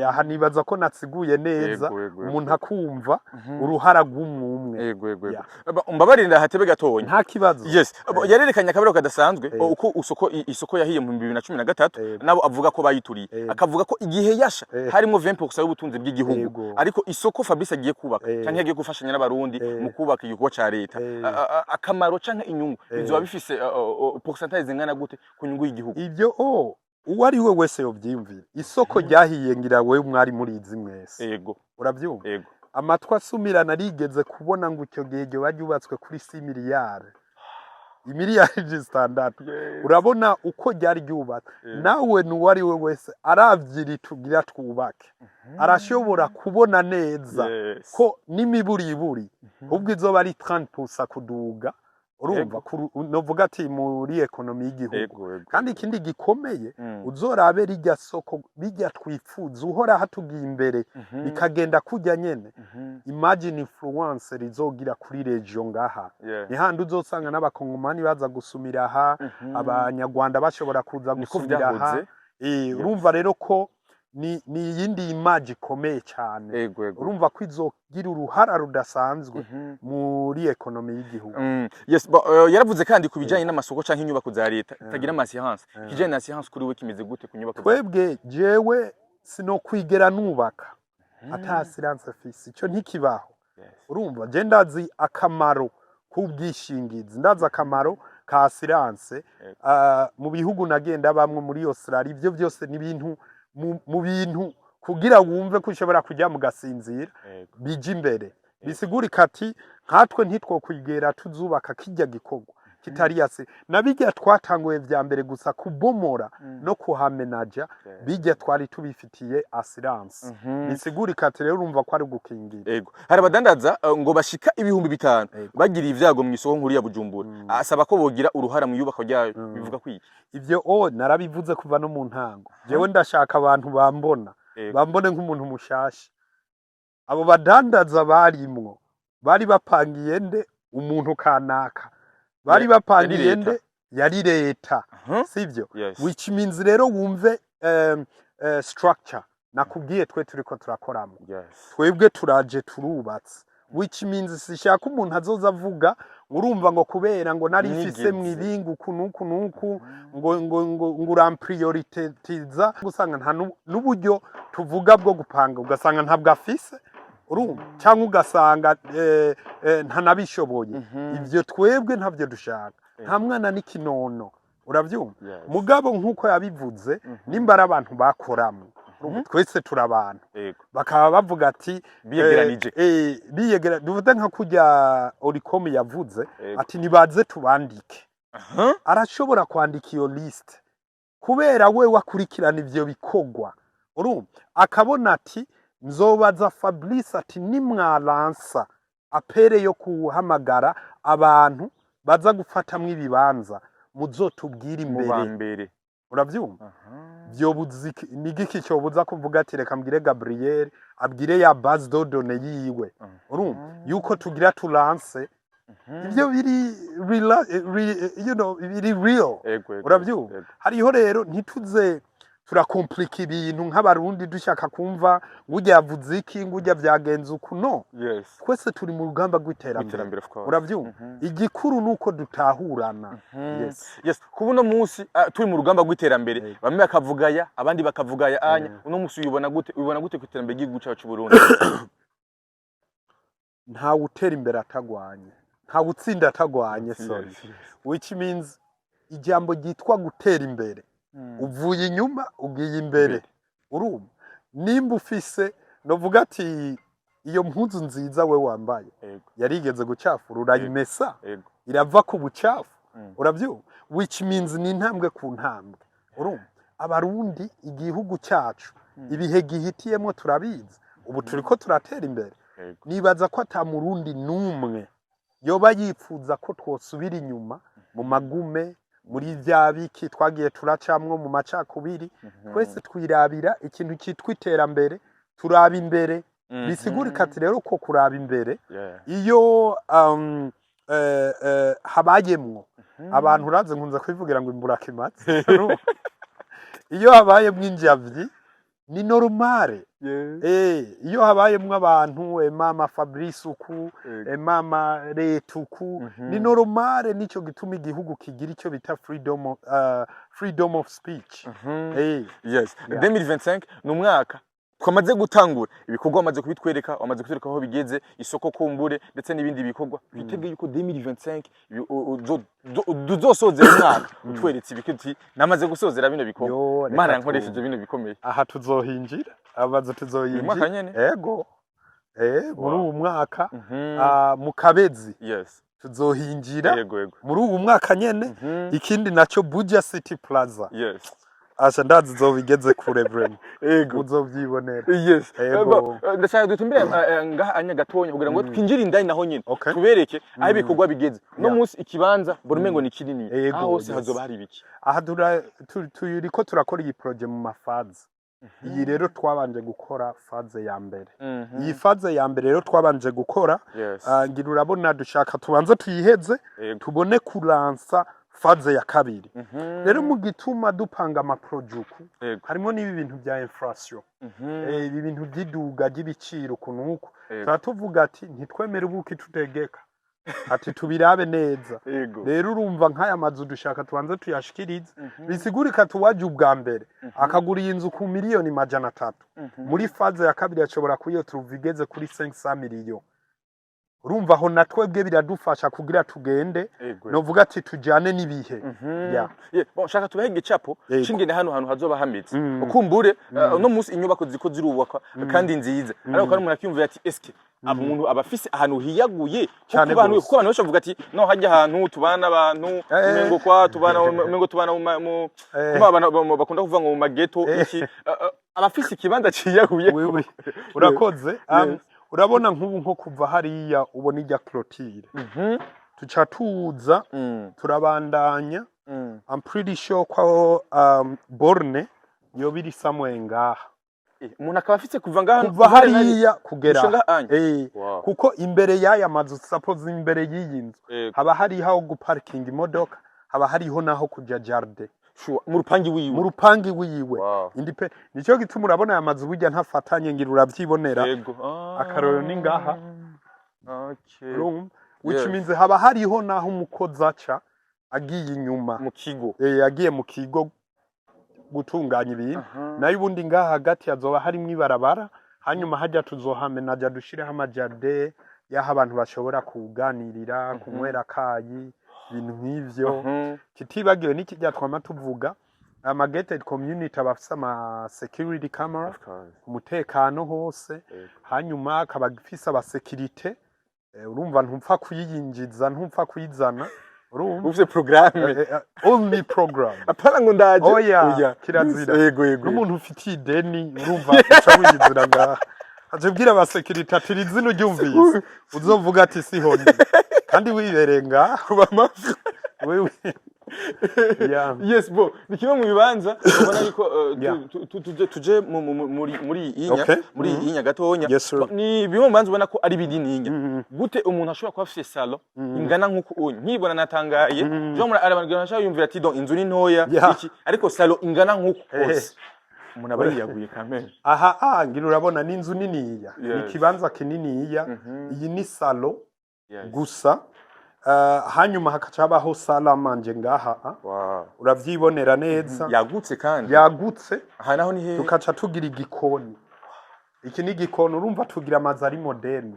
Aha nibaza ko natsiguye neza, Yego, yego, yego. umuntu akumva uruhara rw'umwumwe. Yego. Mbabarire ndahatebe gatonya. Nta kibazo. Yes, yarerekanye akabero kadasanzwe, uko isoko yahiye mu 2013, nabo avuga ko bayituriye, akavuga ko igihe yasha harimo 20% y'ubutunzi bw'igihugu, ariko isoko Fabrice agiye kubaka canke yagiye gufashanya n'Abarundi mu kubaka igikorwa ca leta, akamaro canke inyungu bizoba bifise pourcentage zingana gute ku nyungu y'igihugu? Ibyo o uwo ari we wese yobyiyumvira, isoko ryahiye, ngira wewe mwari murizi mwese. Urabyumva? Yego. Amatwi asumirana arigeze kubona ngo icyo gihe ryoba ryubatswe kuri 6 miliyari, imiliyari 6. Urabona uko ryari ryubatse. Nawe n'uwo ari we wese aravye tugira twubake, arashobora kubona neza ko n'imiburiburi ubwo izoba ari 30% kuduga. Urumva novuga ati muri économie y'igihugu. Yego yego Kandi ikindi gikomeye, uzorabe rijya soko bijya twifuza uhora hatugiye imbere, bikagenda kujya nyene, imagine influence rizogira kuri région ngaha. Ni handi uzosanga n'Abakongomani baza gusumira aha, Abanyarwanda bashobora kuza Niko gusumira aha. vyahoze. Urumva rero ko ni iyindi image ikomeye cyane. Yego yego Urumva ko izogira uruhara rudasanzwe muri économie y'igihugu. Yes, yaravuze kandi ku bijanye n'amasoko canke inyubako za leta itagira ama assurance. Ikijanye na assurance kuri we kimeze gute ku nyubako? Twebwe, jewe sinokwigera nubaka ata assurance fise, ico ntikibaho. Urumva je ndazi akamaro k'ubwishingizi, ndazi akamaro ka assurance. Mu bihugu nagenda bamwe muri Australia, ivyo byose ni ibintu mu bintu kugira wumve ko ushobora kujya mu gasinzira, bija imbere. Bisigurika ati nkatwe ntitwokwigera tuzubaka kijya gikorwa kitari yase na bijya twatanguye vya mbere gusa kubomora no kuhamenaja, bijya twari tubifitiye assurance. Bisigurika ati rero urumva ko ari gukingira. Ego. Hari abadandaza ngo bashika 5000 bagiriye ivyago mu isoko nkuru ya Bujumbura. Asaba ko bogira uruhara mu iyubakwa ryayo. Bivuga kwiki? Ivyo o narabivuze kuva no mu ntango. Jewe ndashaka abantu bambona bambone nk'umuntu mushasha. Abo badandaza barimwo bari bapangiye nde? Umuntu kanaka bari bapangiye Yari leta. nde? Yari leta, sivyo? Yes. Which means rero wumve structure nakubwiye twe turiko turakoramo. Twebwe turaje turubatse. Which means sishaka umuntu azoza avuga ngo urumva ngo kubera ngo nari mfise Nigeze. Mwibinga uku nuku nuku ngo uramprioritiza, usanga nta n'uburyo tuvuga bwo gupanga, ugasanga ntabwo afise, urumva, cyangwa ugasanga ntanabishoboye. Ibyo twebwe ntabyo dushaka, nta mwana n'ikinono, urabyumva? Yes. Mugabo nk'uko yabivuze, nimba ari abantu bakoramo, urumva, twese turi abantu, bakaba bavuga ati Biyegeranije. Biyegera, duvuze nka kurya Oricom yavuze ati nibaze tubandike. Arashobora kwandika iyo liste kubera we wakurikirana ivyo bikorwa, urumva, akabona ati nzobaza Fabrice ati nimwalansa appel yo kuhamagara abantu baza gufatamwo ibibanza, muzotubwire Mu ba imbere. mbere. Uravyumva? Vyobuza ni igiki cyobuza kuvuga ati reka mbwire Gabriel abwire ya base de données yiwe, urumva, yuko tugira tulanse ibyo biri biri real. Ego, ego, Uravyumva? Ego. Hariho rero ntituze turakomplika ibintu nk'Abarundi dushaka kumva ngo ujya yavuze iki, ngo ujya vyagenze uku, no. Twese turi mu rugamba rw'iterambere. Iterambere, of course. Uravyumva? Igikuru ni uko dutahurana. Yes. Yes, kuba uno munsi turi mu rugamba rw'iterambere, bamwe bakavugaya, abandi bakavugaya anya, uno munsi uyibona gute, ubibona gute ku iterambere ry'igihugu cyacu cy'u Burundi? Ntawe utera imbere atagwanye, ntawe utsinda atagwanye, sorry. Which means ijambo ryitwa gutera imbere, uvuye inyuma ugiye imbere, urumva, nimba ufise novuga ati iyo mpuzu nziza we wambaye yarigeze gucafura, urayimesa, irava ku bucafu. Urabyumva? Which means ni intambwe ku ntambwe, urumva. Abarundi, igihugu cyacu, ibihe gihitiyemo turabizi, ubu turiko turatera imbere. Nibaza ko ata Murundi n'umwe yoba yifuza ko twosubira inyuma mu magume, muri bya biki twagiye turacamwo mu macakubiri. Twese twirabira ikintu cyitwa iterambere, turaba imbere. Bisigurika ati rero ko kuraba imbere, iyo habayemwo abantu, uraze nkunze kubivugira ngo imburakimazi, iyo habayemwo injavyi ni normale. Iyo habayemwo abantu, mama Fabrice uku, mama leta uku, ni normale. Nico gituma igihugu kigira icyo bita freedom of speech. Yes. Yeah. 2025 ni umwaka twamaze gutangura ibikorwa, wamaze kubitwereka, wamaze kutwereka aho bigeze, isoko kumbure ndetse n'ibindi bikorwa. Twitege yuko 2025 tuzosozera umwaka utweretse ibiki, uti namaze gusozera bino bikorwa, Yo, reka Imana yankoresheje bino bikomeye. Aha tuzohinjira amazu, tuzohinjira. Uyu mwaka nyene? Ego, muri uwu mwaka, mu Kabezi, tuzohinjira yego yego muri uwu mwaka nyene. Ikindi naco, Buja City Plaza, asha ndazi uzobigeze kure vraiment, uzovyibonera. Ego. Ndashaka dutumbire ngaha anya gatonya kugira ngo twinjire indani naho nyine, tubereke aho ibikorwa bigeze no munsi. Ikibanza mbona umengo ni kinini, aho hose hazoba hari ibiki? Aha turiko turakora iyi projet mu ma phases. Iyi rero twabanje gukora phase ya mbere. Iyi phase ya mbere rero twabanje gukora, ngira urabona, dushaka tubanze tuyiheze, tubone kuransa phase ya kabiri. Rero mu gituma dupanga ama projets uku, harimo n'ibi bintu bya inflation, ibi bintu by'iduga ry'ibiciro ukuntu uku, tuba tuvuga ati ntitwemere ubuki tutegeka, ati tubirabe neza. Rero urumva nk'aya mazu dushaka tubanze tuyashikirize. Bisigurika tuwaje ubwa mbere akagura iyi nzu ku miliyoni 300, muri phase ya kabiri ashobora kuyo turuva igeze kuri 500 miliyo. Urumva aho na twebwe biradufasha kugira tugende, novuga ati tujyane n'ibihe. Yeah. Yeah, bon, shaka tubahe igicapo c'ingene hano hantu hazoba hameze. Ukumbure uno munsi inyubako ziko zirubakwa kandi nziza, ariko kandi umuntu akiyumvira ati eske aba umuntu aba afise ahantu hiyaguye Cane kuko abantu, gose. kuko abantu benshi bavuga ati no hajya ahantu tubana n'abantu, umengo kwa tubana, umengo tubana mu kuma abantu bakunda kuvuga ngo mu ma ghetto iki. Aba afise ikibanza ciyaguye. Wewe urakoze. Urabona nk'ubu nko kuva hariya ubona ijya clôture, tuca tuza, turabandanya. I'm pretty sure ko borne yoba iri somewhere ngaha. Umuntu akaba afise kuva ngaha, kuva hariya kugera gushika ngaha anya. Kuko imbere y'aya mazu, suppose imbere y'iyi nzu, haba hariho aho guparkinga imodoka, haba hariho n'aho kuja jardin. Sure, mu rupangi wiwe. Mu rupangi wiwe. Nicyo gituma urabona aya mazu burya ntafatanye, ngira uravyibonera. Yego. Akarorero ni ngaha. Urumva, which means haba hariho naho umukozi aca agiye inyuma, mu kigo. Agiye mu kigo gutunganya ibintu. Nayo ubundi ngaha hagati hazoba harimwo ibarabara, hanyuma hajya tuzohamenaja, dushireho ama jardin y'aho abantu bashobora kuganirira, kunywera akayi, ibintu nk'ivyo. Tutibagiwe n'ikijya twama tuvuga, ama gated community aba afise ama security camera, Of course. umutekano hose. Hanyuma akaba afise abasekirite. Urumva ntupfa kuyiyinjiza, ntupfa kuyizana, urumva. Ufise programme. Only program. Apana ngo ndaje. Oya, kirazira. Yego. N'umuntu ufitiye ideni, urumva, uca wiyizira ngaha, aca ubwira abasekirite ati: "Iri zina uryumvise uzovuga ati siho ndi, kandi wibereye ngaha." Kuba amafi. Wewe, yeah. Yes, bo ni kimwe mu bibanza ubona yuko tuje muri iyi inya, muri iyi inya gatonya. Yes, sir. Ni bimwe mu bibanza ubona ko ari binininya. Gute umuntu ashobora kuba afise salon ingana nk'uko unye? Nkibona natangaye. Jo muri abantu bashobora yumvira ati: "Donc inzu ni ntoya iki," ariko salon ingana nk'uko kose, umuntu aba yiyaguye kamere. Aha, ngira urabona ni inzu niniya, ni ikibanza kininiya. Iyi ni salon gusa. Hanyuma hakaca habaho salle à manger ngaha, ah. Uravyibonera neza. Yagutse kandi. Yagutse. Aha naho ni hehe? Tukaca tugira igikoni. Iki ni igikoni. Urumva tugira amazu ari moderne.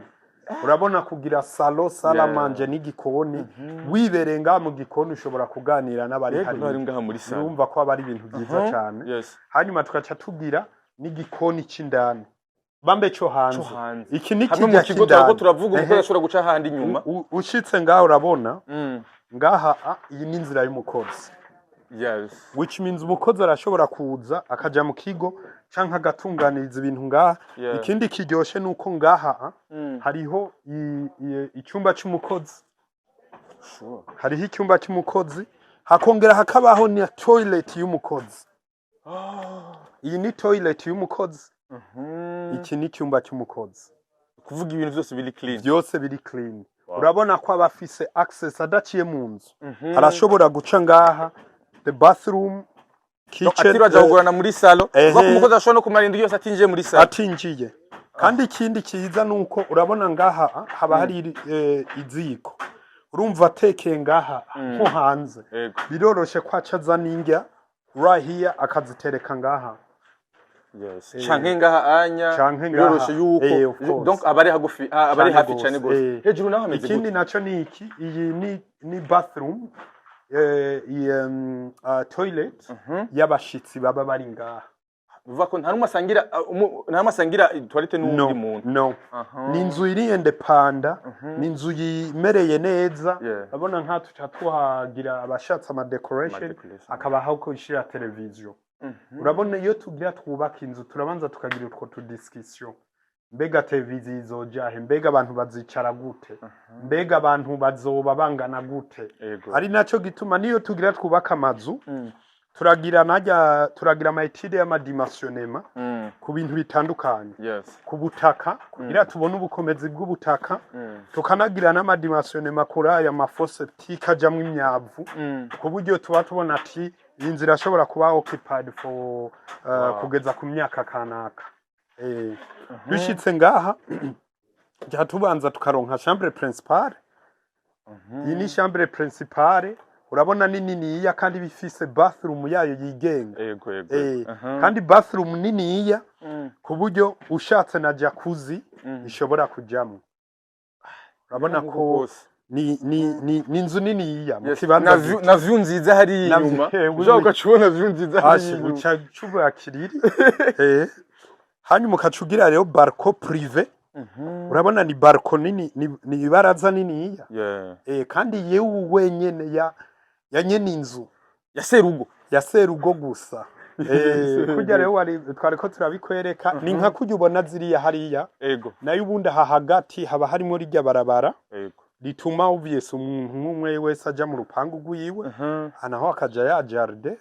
Urabona kugira salon, salle à manger n'igikoni, wibereye ngaha mu gikoni ushobora kuganira n'abari Yego, n'abari ngaha muri salon. Urumva ko aba ari ibintu byiza cyane. Hanyuma tugaca tugira n'igikoni c'indani, bambe cyo hanze. Cyo hanze. Iki ni Hamwe mu kijya kigo turako c'indani. turavuga umukozi ashobora guca ahandi inyuma. Ushitse ngaha urabona ngaha, iyi ni inzira y'umukozi, which means umukozi arashobora kuza akaja mu kigo canke agatunganiriza ibintu ngaha. Ikindi kiryoshe nuko ngaha, hariho icyumba c'umukozi. Hariho icyumba c'umukozi, hakongera hakabaho na toilet y'umukozi. Iyi ni toilet y'umukozi. Iki ni icyumba cy'umukozi. Kuvuga ibintu byose biri clean. Byose biri clean. Urabona ko aba afise access adaciye mu nzu, arashobora guca ngaha, the bathroom, kitchen. Atiriwe aja kugurana muri salon. Kuvuga ko umukozi ashobora no kumara indwi yose atinjiye muri salon. Atinjiye. Kandi ikindi cyiza ni uko urabona ngaha, haba hari iziko. Urumva atekeye ngaha nko hanze, biroroshe ko aca azana indya right here, akazitereka ngaha. Canke ngaha anya. Canke ngaha. Biroroshe yuko Of course. donc abari hagufi, abari Cane hafi gose. cane gose. Hejuru naho hameze Ikindi gute? naco ni iki: iyi ni bathroom, iyi, toilet y'abashitsi baba bari ngaha. Bivuga ko nta n'umwe asangira, nta n'umwe asangira toilette n'uwundi No. muntu. No. Ni inzu iri independent, ni inzu yimereye neza. Urabona nka tuca tuhagira abashatse ama decoration, Ama decoration. akabaho ko ishira televiziyo. Urabona iyo tugira twubaka inzu, turabanza tukagira utwo tu discussion: mbega televiziyo izojahe? Mbega abantu bazicara gute? Mbega abantu bazoba bangana gute? Ari naco gituma niyo tugira twubaka amazu, turagira najya turagira ama études y'ama dimensionnement ku bintu bitandukanye, ku butaka kugira tubone ubukomezi bw'ubutaka, tukanagira n'ama dimensionnement kuri aya ma fosses septiques ajamwo imyavu, ku buryo tuba tubona ati iyi nzu irashobora kuba occupied for kugeza ku myaka kanaka. Dushitse ngaha, jya tubanza tukaronka chambre principale. Iyi ni chambre principale. Urabona ni niniya kandi bifise bathroom yayo yigenga. Yego yego Kandi bathroom niniya ku buryo ushatse na jacuzzi ishobora kujamwo. Urabona Nk'uko ko kose. ni inzu niniya mu kibanza Na view, gito. na view nziza hariya inyuma. Ushobora ugaca ubona view nziza hariya Ashe, inyuma. uca cubakiriri. Hanyuma ukaca ugira rero balcon privé. Urabona ni balcon nini, ni ibaraza niniya. Kandi yewe wenyene ya nyene inzu. Ya serugo. Ya serugo gusa. Kurya rero wari twariko turabikwereka, ni nka kurya ubona ziriya hariya. Nayo ubundi aha hagati haba harimo rirya barabara rituma obvious umuntu umwe wese aja mu rupangu rwiwe, naho akaja ya jardin.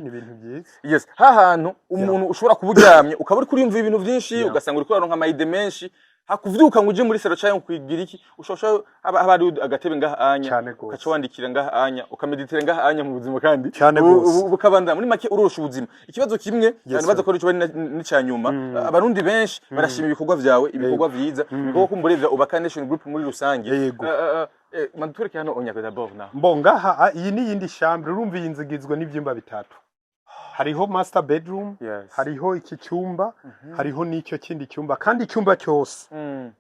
Ni ibintu byiza. Yes, hahantu umuntu ushobora kuba uryamye ukaba uri kuriyumva ibintu byinshi, ugasanga uri kuraronka ama idées menshi. Hakuvyuka ngo uje muri salon canke kwigira iki, ushobora haba hari agatebe ngaha anya, Cane gose. ukaca wandikira ngaha anya, ukameditira ngaha anya mu buzima kandi Cane gose. Bukabandanya. Muri make urorosha ubuzima. Ikibazo kimwe Yes, nibaza sir. ko arico bari n'ica nyuma. Abarundi benshi barashima ibikorwa vyawe, ibikorwa vyiza, ibikorwa kumbure vya Ubaka Nation Group muri rusange. Yego. Madutwereke hano onyako d'abord na Mbo ngaha, iyi ni iyindi chambre. Urumva iyi nzu igizwe n'ivyumba bitatu: hariho master bedroom, hariho iki cyumba, hariho n'icyo kindi cyumba, kandi icyumba cyose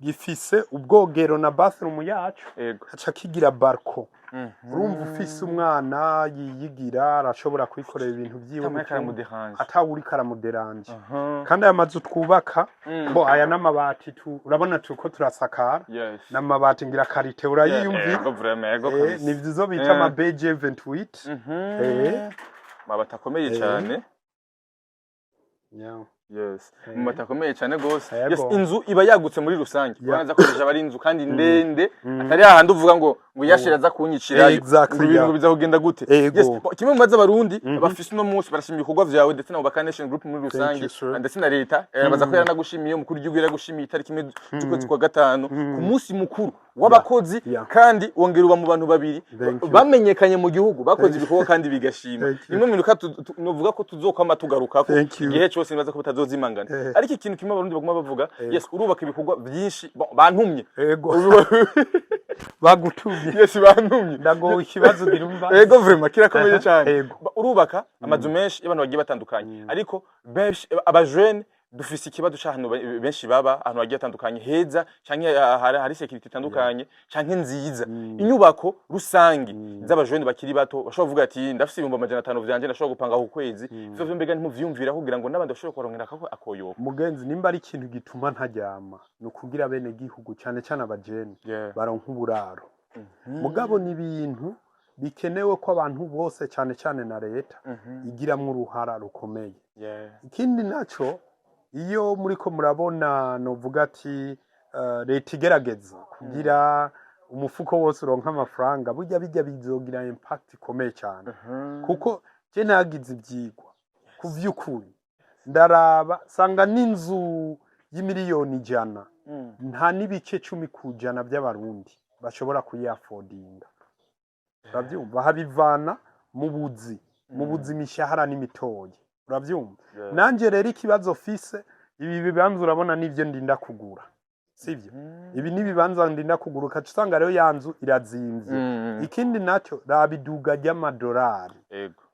gifise ubwogero na bathroom yacu, haca kigira balcon. Urumva ufise umwana yiyigira, arashobora kwikorera ibintu vyiwe mu Tamwe cyumba, karamuderanje. Atawuriko aramuderanje. Kandi aya mazu twubaka, bo aya n'amabati urabona turiko turasakara n'amabati ngira qualité urayiyumvira. Yego, vraiment, yego kabisa. Ni vyizo bita ama BG 28. Mabati akomeye cyane. Yes. Mabati akomeye cyane gose. Yego. Yes, inzu iba yagutse muri rusange. Urabona ko deja ari inzu kandi ndende, atari hahandi uvuga ngo yashira aza kunyicirayo. Ngo ibintu biza kugenda gute. Ego. Yes, kimwe mu bibazo Abarundi bafise uno munsi, barashima ibikorwa vyawe ndetse na Ubaka Nation Group muri rusange, You, sir. ndetse na leta. Baza ko yaranagushimiye, umukuru w'igihugu yaragushimiye itariki 1 z'ukwezi kwa gatanu ku munsi mukuru w'abakozi, kandi wongera uba mu bantu babiri Thank you. bamenyekanye mu gihugu bakoze ibikorwa kandi bigashima. Thank you. Nimwe mu bintu novuga ko tuzokwama tugarukako Thank you. igihe cyose, nibaza ko batazozimangana. Ariko ikintu kimwe Abarundi baguma bavuga, yes, urubaka ibikorwa byinshi. Bon, bantumye. Ego, bagutumye. Yes, bantumye. Ndagowe ikibazo ugira umva. Ego, vraiment kirakomeye cyane. Urubaka amazu menshi y'abantu bagiye batandukanye, ariko benshi abajene dufise ikibazo c'ahantu benshi baba ahantu hagiye hatandukanye heza canke hari sécurité itandukanye canke nziza, inyubako rusangi z'abajene bakiri bato bashobora kuvuga ati: "Ndafise 500,000 vyanje, ndashobora gupanga ku kwezi." Ivyo vyo mbega ntimuvyiyumvira kugira ngo n'abandi bashobore kubarongera ako akoyoka? Mugenzi, nimba ari ikintu gituma ntaryama ni ukugira bene gihugu, cyane cyane abajene, baronka uburaro. Mugabo ni ibintu bikenewe ko abantu bose, cyane cyane na leta, igiramwo uruhara rukomeye. Ikindi naco, iyo muriko murabona, novuga ati leta igerageza kugira umufuko wose uronka amafaranga, burya bijya bizogira impact ikomeye cyane, kuko je nagize ivyigwa ku vy'ukuri, ndaraba sanga n'inzu y'imiliyoni 100 nta n'ibice 10% by'Abarundi bashobora kuyafodinga. Urabyumva, habivana mu buzi, imishahara n'imitoyi, urabyumva. Nanje rero ikibazo fise, ibi bibanza urabona nivyo ndinda kugura, sivyo? Ibi ni ibibanza ndinda kugura, ukaca usanga rero ya nzu irazimvye. Ikindi nacyo, raba iduga ry'amadolari.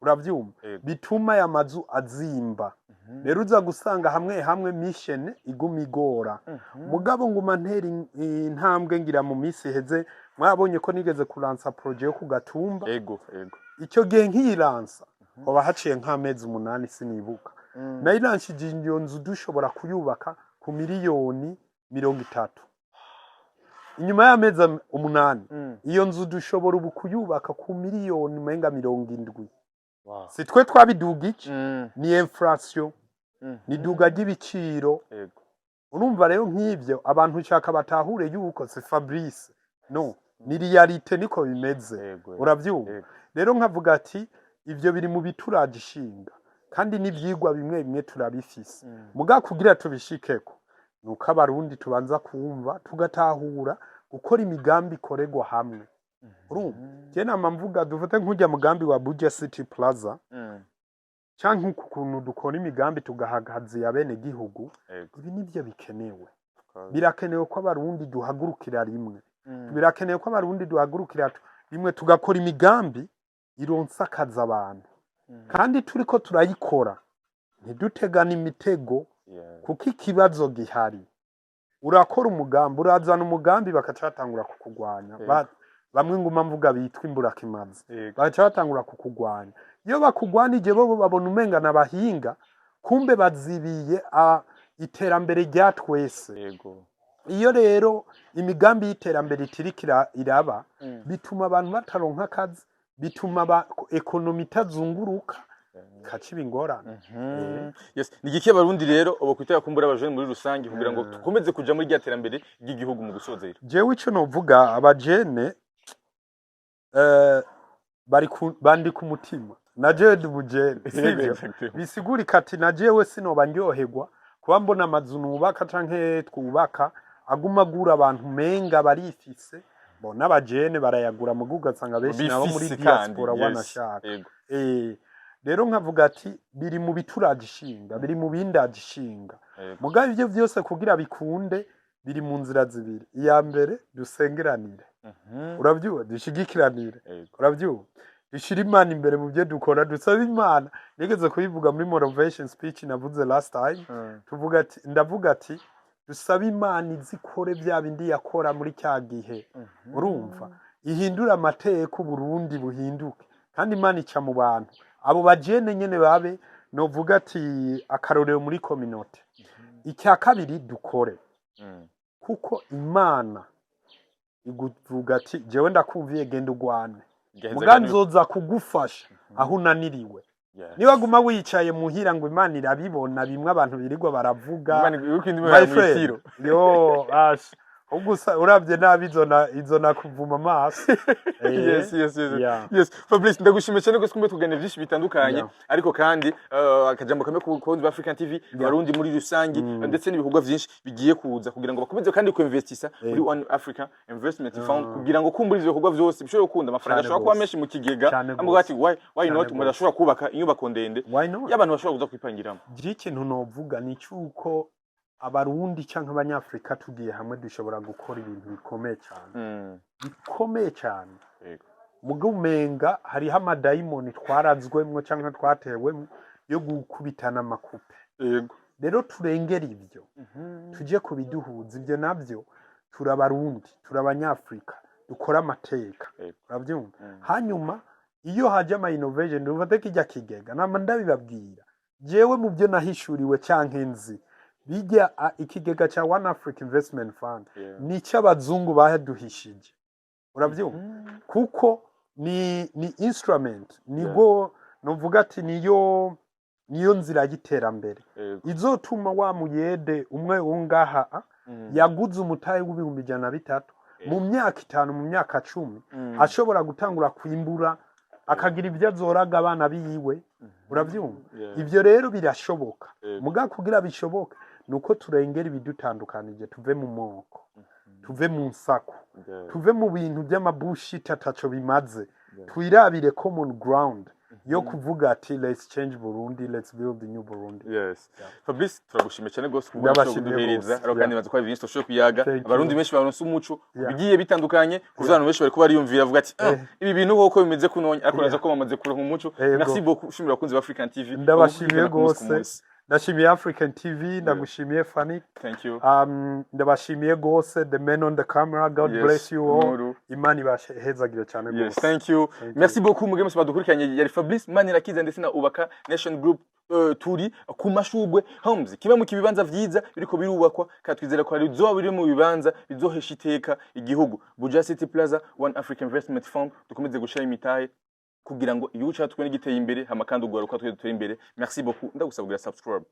Urabyumva, bituma aya mazu azimba. Rero uza gusanga hamwe hamwe mission iguma igora. Mugabo nguma ntera intambwe. Ngira mu minsi iheze mwabonye ko nigeze kuransa projet yo ku Gatumba. Ego ego Icyo gihe nkiyiransa hoba haciye nk'amezi 8, sinibuka. Nayiranshije iyo nzu dushobora kuyubaka ku miliyoni 30. Inyuma y'amezi 8, iyo nzu dushobora ubu kuyubaka ku miliyoni umenga 70. Si twe twabiduga iki, ni inflation, ni iduga ry'ibiciro. Urumva rero nk'ibyo abantu nshaka batahure yuko si Fabrice, no ni réalité, niko bimeze. Urabyumva. Rero nkavuga ati ibyo biri mu bituraje ishinga, kandi n'ivyigwa bimwe bimwe turabifise. Muga kugira tubishikeko nuko Abarundi tubanza kumva, tugatahura gukora imigambi ikorerwa hamwe. Urumva, je nama mvuga, dufate nk'urya mugambi wa Buja City Plaza, canke uku kuntu dukora imigambi tugahagaziya bene gihugu. Ibi nivyo bikenewe. Birakenewe ko Abarundi duhagurukira rimwe. Birakenewe ko Abarundi duhagurukira rimwe, tugakora imigambi ironsa akazi abantu, kandi turiko turayikora ntidutegane imitego, kuko ikibazo gihari, urakora umugambi, urazana umugambi, bakaca batangura kukugwanya. Bamwe nguma mvuga bitwa imburakimazi, bagaca batangura kukugwanya. Iyo bakugwanije, bo babona umenga n'abahinga, kumbe bazibiye iterambere rya twese. Iyo rero imigambi y'iterambere itiriko iraba, bituma abantu bataronka akazi, bituma économie itazunguruka, ikaca iba ingorane. Yes, ni igiki Abarundi rero bokwitega kumbura, abajene muri rusange, kugira ngo dukomeze kuja muri rya terambere ry'igihugu mu gusozera? Jewe ico novuga, abajene bari bandi ku mutima, na jewe ndi umujene, sivyo? Bisigurika ati na jewe sinoba ndyoherwa kuba mbona amazu nubaka canke twubaka. Aguma agura abantu, menga barifise bo, n'abajene barayagura, mugu ugasanga benshi nabo muri Bifise kandi, diaspora wanashaka. Rero nkavuga ati biri mu bituraje ishinga, biri mu bindaje ishinga. Mugabo ivyo vyose kugira bikunde biri mu nzira zibiri. Iya mbere, dusengeranire. Uravyumva? Dushigikiranire. Uravyumva? Dushire Imana imbere mu byo dukora, dusabe Imana. Nigeze kubivuga muri motivation speech navuze last time. Tuvuga ati, ndavuga ati dusabe Imana izikore bya bindi yakora muri cya gihe. Urumva, ihindure amateka, Uburundi buhinduke. Kandi Imana ica mu bantu, abo bajene nyene babe, novuga ati, akarorero muri communauté. Icya kabiri, dukore, kuko Imana iguvuga ati: "Jewe ndakumviye, genda ugwane." Igaheza. Muga nzoza kugufasha aho unaniriwe. Niba guma wicaye muhira ngo Imana irabibona, bimwe abantu birirwa baravuga. Imana yuko indi. My friend, mwitiro. Yo ash, ubwo uravye nabi izona kuvuma amaso. Yes. Yes, Fabrice, ndagushimiye cyane rwose kumbe tuganira byinshi bitandukanye. Ariko kandi akajambo kamwe ku bakunzi ba African TV, abarundi muri rusangi, ndetse n'ibikorwa byinshi bigiye kuza kugira ngo bakomeze kandi kuinvestisa muri One Africa Investment Fund, kugira ngo kumbura ivyo bikorwa vyose bishobore gukunda, amafaranga Cane ashobora kuba gose. menshi mu kigega. Cane Amuga ati gose. why Cane not umuntu gose. ashobora kubaka inyubako ndende Why not? y'abantu bashobora kuza kwipangiramo. Je ikintu novuga ni cyuko Abarundi canke Abanyafrika tugiye hamwe dushobora gukora ibintu bikomeye cyane, bikomeye cyane. Muga umenga hariho amadayimoni twarazwemwo canke twatewemwo yo gukubitana amakupe. Rero turengera ivyo, tuje kubiduhuza. Ivyo navyo, turabarundi, turabanyafrika, dukora amateka. Uravyumva? Hanyuma iyo haje ama innovation, dufate kijya kigega, nama ndabibabwira jewe mu byo nahishuriwe canke nzi, bijya ikigega ca One Africa Investment Fund ni icy'abazungu baduhishije. Uravyumva? Kuko ni instrument, nigo novuga ati niyo nzira y'iterambere izotuma wa muyede umwe wungaha yaguze umutahe w'103 000, mu myaka 5, mu myaka 10, ashobora gutangura kwimbura, akagira ibyo azoraga abana biwe. Uravyumva? Yeah. Ivyo rero birashoboka. Muga kugira bishoboke nuko turengera ibidutandukanije, tuve mu moko, tuve mu nsaku, tuve mu bintu by'amabushiti ataco bimaze, twirabire common ground yo kuvuga ati: "Let's change Burundi, let's build the new Burundi." Yes. Fabrice, turagushimiye cyane rwose kubwo Ndabashimiye kuduhereza. rwose. Ariko kandi baza ko hari byinshi tudashoboye kuyaga. Thank you. Abarundi benshi baronse umuco bigiye bitandukanye, kuko abantu benshi bariko bariyumvira, bavuga ati: "Ah, ibi bintu koko bimeze kunonya?" Ariko naza ko bamaze kuronka umuco. Merci beaucoup. Shimira abakunzi ba African TV Ndabashimiye bagukurikirana ku munsi ku rwose. munsi. Ndashimiye African TV, ndagushimiye Fanny. Thank you. Ndabashimiye rwose the men on the camera. God bless you all. Nuru. Imana ibahezagire cyane rwose. Thank you. Thank Merci beaucoup mwebwe mwese badukurikiranye. Yari Fabrice Manirakiza ndetse na Ubaka Nation Group. Turi ku Mashugwe Homes, kimwe mu kibibanza vyiza biriko birubakwa, kandi twizera ko hari bizoba biri mu bibanza bizohesha iteka igihugu. Buja City Plaza, One Africa Investment Fund, dukomeze gushira imitahe kugira ngo igihugu cyacu twene giteye imbere, hama kandi ugwaruka twe dutere imbere. Merci beaucoup. Ndagusaba kugira subscribe.